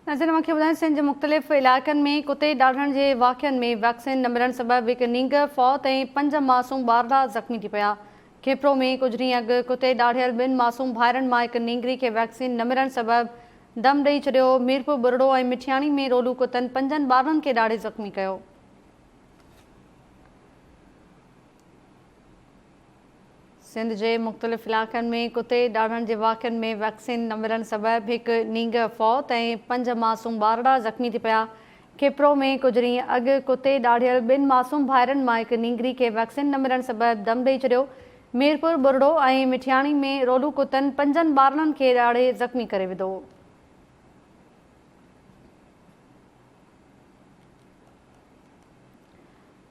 ناظرين اوهان کي ٻڌايون سنڌ جي مختلف علائقن ۾ ڪتي ڏاڙهڻ جي واقعن ۾ ويڪسين نه ملڻ سبب هڪ نينگر فوت ۽ پنج معصوم ٻارڙا زخمي ٿي پيا. کيپرو ۾ ڪجهه ڏينهن اڳ ڪتي ڏاڙهيل ٻن معصوم ڀائرن مان هڪ نينگري کي ويڪسين نه ملڻ سبب دم ڏئي ڇڏيو. ميرپور ٻرڙو ۽ مٺياڻي ۾ رولو ڪتن پنجن ٻارڙن کي ڏاڙهي زخمي ڪيو. سنڌ جي مختلف علائقن ۾ ڪتي ڏاڙهڻ جي واقعن ۾ ويڪسين نه ملڻ سبب هڪ نينگر فوت ۽ پنج معصوم ٻارڙا زخمي ٿي پيا. کپرو ۾ ڪجهه ڏينهن اڳ ڪتي ڏاڙهيل ٻن معصوم ڀائرن مان هڪ نينگري کي ويڪسين نه ملڻ سبب دم ڏئي ڇڏيو. ميرپور ٻرڙو ۽ مٺياڻي ۾ رولو ڪتن پنجن ٻارڙن کي ڏاڙهي زخمي ڪري وڌو.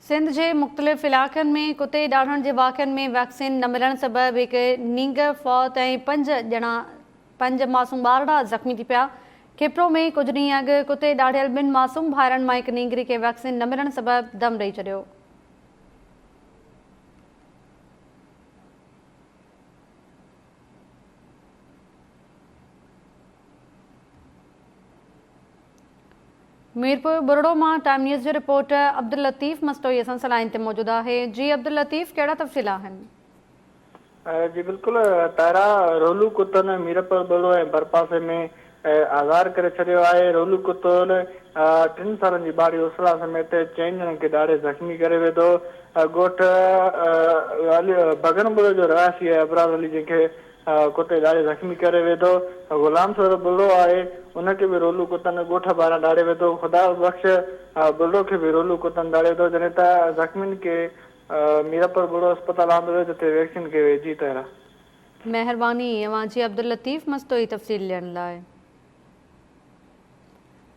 سنڌ جي مختلف علائقن ۾ ڪتي ڏاڙهڻ جي واقعن ۾ ويڪسين نه ملڻ سبب هڪ نينگر فوت ۽ پنج ڄڻا پنج معصوم ٻارڙا زخمي ٿي پيا. کپرو ۾ ڪجهه ڏينهن اڳ ڪتي ڏاڙهيل ٻن معصوم ڀائرن مان هڪ نينگري کي ويڪسين نه ملڻ سبب دم ڏئي ڇڏيو. ميرپور ٻرڙو مان ٽائيم نيوز جو رپورٽر عبداللطيف مستوئي اسان سان لائين تي موجود آهي جي عبداللطيف ڪهڙا تفصيل آهن. جي بلڪل طاهرا رولو ڪتن ميرپور ٻرڙو ۽ ڀرپاسي ۾ آزار ڪري ڇڏيو آهي رولو ڪتن ٽن سالن جي ٻارڙي اسرا سميت چئن ڄڻن کي ڏاڙهي زخمي ڪري وڌو ڳوٺ ڀڳن ٻرڙو جو رهواسي آهي ابرار علي جنهن کي ڪتي ڏاڙهي زخمي ڪري وڌو. غلام سرور ٻرڙو آهي، ان کي به رولو ڪتن ڳوٺ ٻاهران ڏاڙهي وڌو. خدا بخش ٻرڙو کي به رولو ڪتن ڏاڙهي وڌو، جڏهن ته زخمين کي ميرپور ٻرڙو اسپتال آندو ويو، جتي ويڪسين ڪئي وئي. جي طاهره. مهرباني اوهان جي عبداللطيف مستوئي تفصيل ڏيڻ لاء.